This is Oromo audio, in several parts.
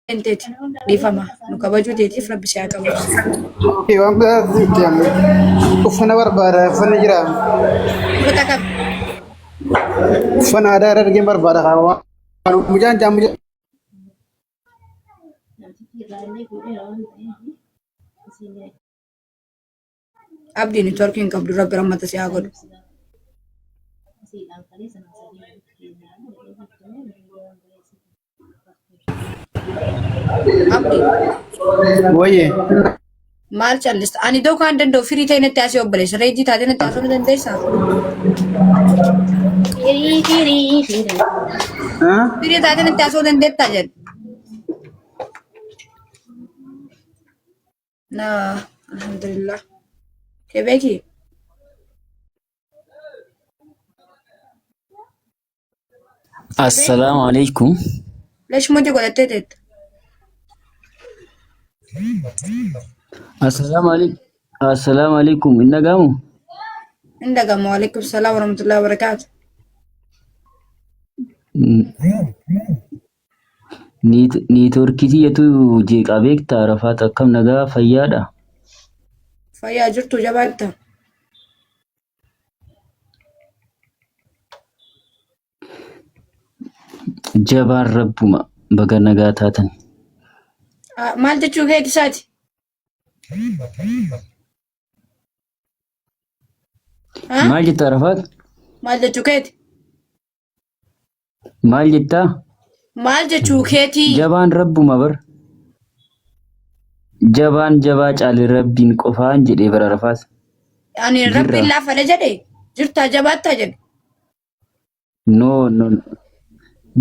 Teeti dhiifama nu kabajuu teetiif rabbi si haa kabaju. Okay, waan biraatti itti amma uffana barbaada, uffanni jira. Uffata kam? Uffana aadaa irra argeen barbaada. Haa, waan mucaan jaan mucaan Abdii networkii hin qabdu rabbi rammata si haa godhu. Abdi. Wayye. Maal callista? Ani iddoo kaan danda'u firii ta'e natti haasa'e obboleessa. Reejii taatee natti haasa'uu ni dandeessaa? Firii firii firii. Firii taatee natti haasa'uu dandeettaa jedhe. Na alhamdulillah. Kee beeki? Assalaamu alaikum. Lesh muti godhattee teetta. Assalaamu alaikum. Assalaamu alaikum. Hin dhaga'amu? Hin dhaga'amu. Waalaikum salaam warahmatullahi wabarakaatu. Niitoorkii tiyyatu jeeqaa beektaa Arafaat akkam nagaa fayyaadha? Fayyaa jirtu jabaatta. Jabaan rabbuma baga nagaa taatan. Ah, Maal jechuu keeti isaati? Ha? Maal jetta Arafaat? Maal jechuu keeti? Maal jettaa? Maal jechuu keetii? Jabaan rabbuma bar. Jabaan jabaa caale rabbiin qofaan jedhee bara Arafaat. Ani Jirra. rabbiin laafadha jedhe jirtaa jabaattaa jedhe. No, no, no.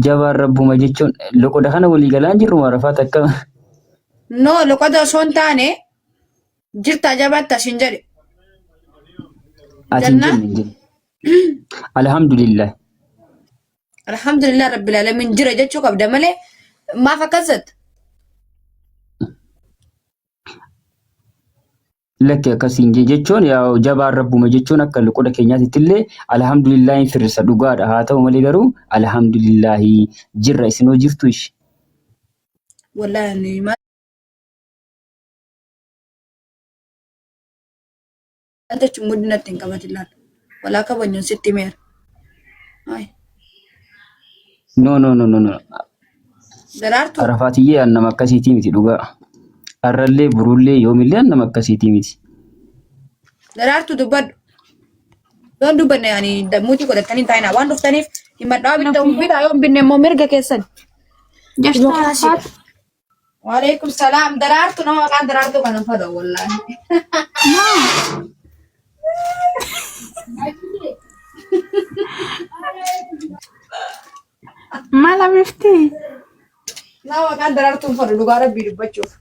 Jabaan rabbuma jechuun loqoda kana walii galaan jirru Arafaat akka No loqoda osoo hin taane jirtaa jabaattaa siin jedhe. ati hin Jennaan? jenne hin jenne. Alhamdulillah. Alhamdulillah rabbil alamin jira jechuu qabda malee maaf akkas jetta? Lakki akkasiin jechuun yaa jabaan rabbuma jechuun akka loqoda keenyaatitti illee alhamdulillah hin firrisa dhugaadha haa ta'u malee garuu alhamdulillah jirra isinoo jirtu ishi. Wallahi ani maal jechuun muddi natti hin qabatin laal. Walaa kabanyuun sitti himeera. Ay. No, no, no, no, no. Daraartuu. Arafaatiyyee an nama akkasiitii miti dhugaa. Arrallee burullee yoomillee an nama akkasiitii miti. Daraartuu dubbadhu. Yoon dubbanne ani mucii godhattanii hin taa'inaa. Waan dhuftaniif himadhaa bitta bitaa yoo hin binne immoo mirga keessan. Jirta Dimookiraasiidha. Arafaat? Waalaikum salaam. Daraartu nama maqaan daraartuu kana hin fadhu wallaahi. Maa? Maal abifti? Nama maqaan daraartuu hin fadhu dhugaa rabbii dubbachuuf.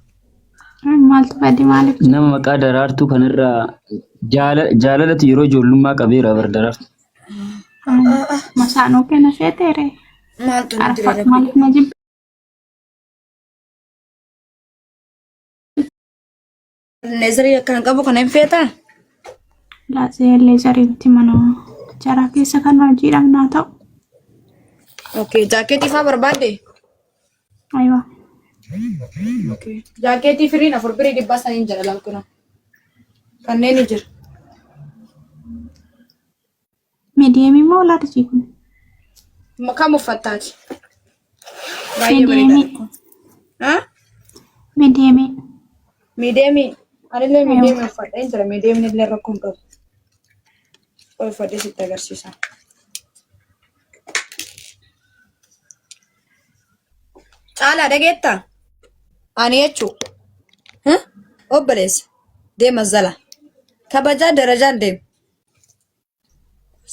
Maaltu badi maaliif? Nama maqaa daraartuu kanarraa jaalalatu yeroo ijoollummaa qabeera bar daraartu. Masaanuu kenna feeteere. Maaltu nu dire Arafaat rabbi. maaliif na jibba? Leezarii akkaan qabu kana hin feetaa? Laazee leezarii miti mana jaraa keessa kan hojii dhabnaa ta'u. Okay, jaakeetii faa barbaadde? Aywa. Okay. Jaakeetii firiin 4 birii 500 jira laalkuna. Kanneen ni jira. Miidiyeemii moo laarjii kun? Kam uffattaati? Baay'ee Miidiyeemii. bareedaadha kun. Ha? Miidiyeemii. Miidiyeemii. Anillee Aywa. miidiyeemii uffadheen jira. Miidiyeemiin illee rakkoo hin qabu. Qoy uffadhee sitti agarsiisa. Caalaa dhageettaa? Ani jechuu. Obboleessa. Deema zala. Kabajaa darajaan deema.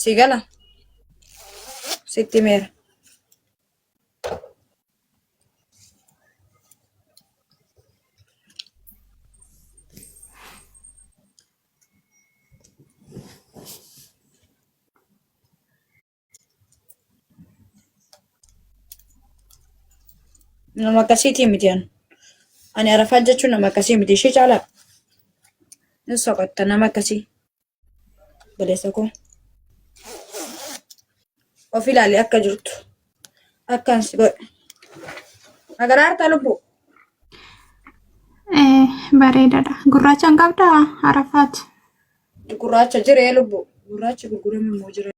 Si gala. Sitti himeera. Nama akkasiitii miti ani. Ani Arafaa jechuun nama akkasii miti. Ishee caalaa. Hin soqotta nama akkasii. Obboleessa koo. Of ilaali akka jirtu. Akkan si godhe. Nagaraartaa lubbuu. Bareedaadha. Gurraacha hin qabdaa Arafaat? Gurraacha jira lubbu. Gurraachi gurgurame immoo jira.